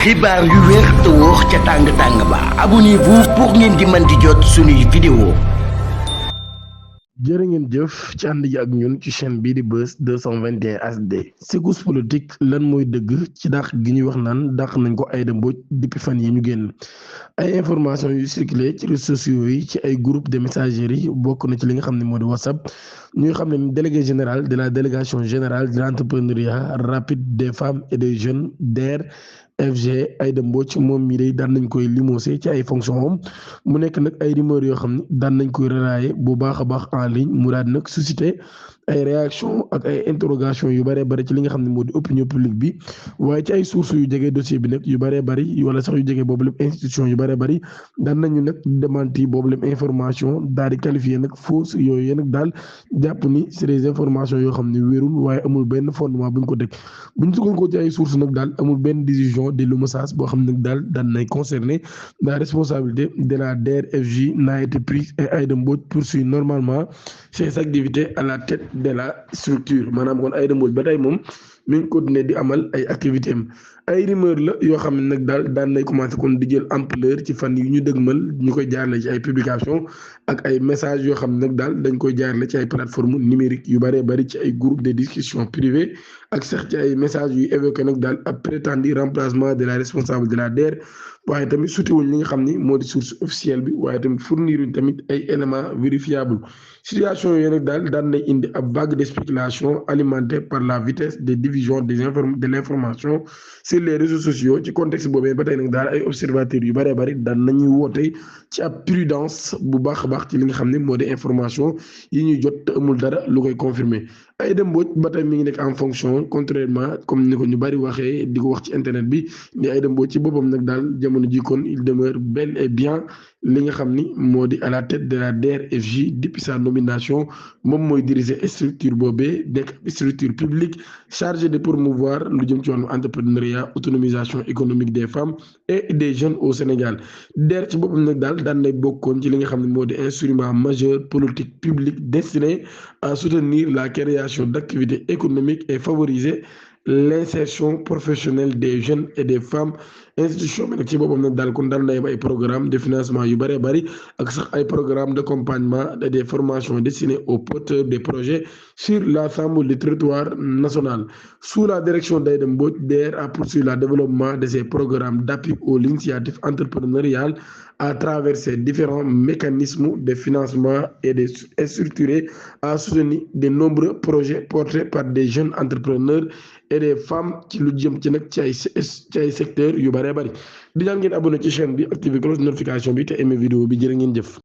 xibaar yu wér te wóor ca tàng-tàng ba abonnez-vous pour ngeen di mën di jot suñuy vidéo. jërë ngeen jëf ci ànd ji ak ñun ci chaîne bii di Buzz 221 HD Secousse politique lan mooy dëgg ci dàq gi ñuy wax naan dàq nañ ko Aïda Mbodj depuis fan yi ñu génn ay information yu circulé ci réseaux sociaux yi ci ay groupe de messagerie bokk na ci li nga xam ne moo di WhatsApp ñuy xam ne délégué général de la délégation générale de l'entrepreneuriat rapide des femmes et des jeunes DER FG Aïda Mbodj moom mii day daan nañ koy limogé ci ay fonction am mu nekk nag ay rumeur yoo xam ne daan nañ koy relayer bu baax a baax en ligne mu daal nag suscité ay réaction ak ay interrogation yu bëree bëri ci li nga xam ne moo di opinion publique bi waaye ci ay sources yu jege dossier bi nag yu bëree bëri wala sax yu jege boobu lépp institution yu bëree bëri daan nañu nag démenti boobu lépp information daal di qualifié nag fausse yooyu nag daal jàpp ni c'est des informations yoo xam ne wérul waaye amul benn fondement bu ñu ko teg bu ñu sukkandikoo ci ay sources nag daal amul benn décision de l'UMOSAS boo xam ne daal daan nay concerné la responsabilité de la DER/FJ n'a été prise et Aïda Mbodj poursuit normalement ses activités à la tête de la structure maanaam kon Aïda Mbodj ba tey moom mi ngi continuer di amal ay activités am ay rumeur la yoo xam ne nag daal daan nay commencé kon di jël ampleur ci fan yi ñu dëgmal ñu koy jaarale ci ay publication ak ay messages yoo xam ne nag daal dañ koy jaarale ci ay plateformes numériques yu bëree bëri ci ay groupes de discussion privés ak sax ci ay messages yu évoqué nag daal ab prétendu remplacement de la responsable de la DER waaye tamit sutiwuñ li nga xam ni moo di source officielle bi waaye tamit fourniruñ tamit ay éléments vérifiables situation yooyu nag daal daan nay indi ab vague de spéculation alimentée par la vitesse de diffusion de l'information sur les réseaux sociaux ci contexte boobee ba tey nag daal ay observateurs yu bëree bëri daan nañuy woote ci ab prudence bu baax a baax ci li nga xam ne moo di information yi ñuy jot te amul dara lu koy confirmer Aïda Mbodj ba tey mi ngi nekk en fonction contrairement comme ni ko ñu bari waxee di ko wax ci internet bi ni Aïda Mbodj ci boppam nag daal jamono ji kon il demeure bel et bien li nga xam ni moo di à la tête de la DER/FJ depuis sa nomination moom mooy diriger structure boobee nekk structure publique chargée de promouvoir lu jëm ci wàllu entrepreneuriat autonomisation économique des femmes et des jeunes au Sénégal DER ci boppam nag daal daan nay bokkoon ci li nga xam ne moo di instrument majeur politique publique destiné à soutenir la création d'activités économiques et favoriser l'insertion professionnelle des jeunes et des femmes institution bi nag ci boppam nag daal kon daan na ay programme de financement yu bëree bëri ak sax ay programme d'accompagnement et des formations destinées aux porteurs des projets sur l'ensemble du territoire national sous la direction d'Aïda Mbodj DER a poursuivi le développement de ces programmes d'appui aux initiatives entrepreneuriales à travers ces différents mécanismes de financement et de structurés à soutenir de nombreux projets portés par des jeunes entrepreneurs et des femmes ci lu jëm ci nag ci ay secteurs yu bëree bëri di ñaan ngeen abonné ci chaîne bi activer cloche de notification bi te aimé vidéo bi jërë ngeen jëf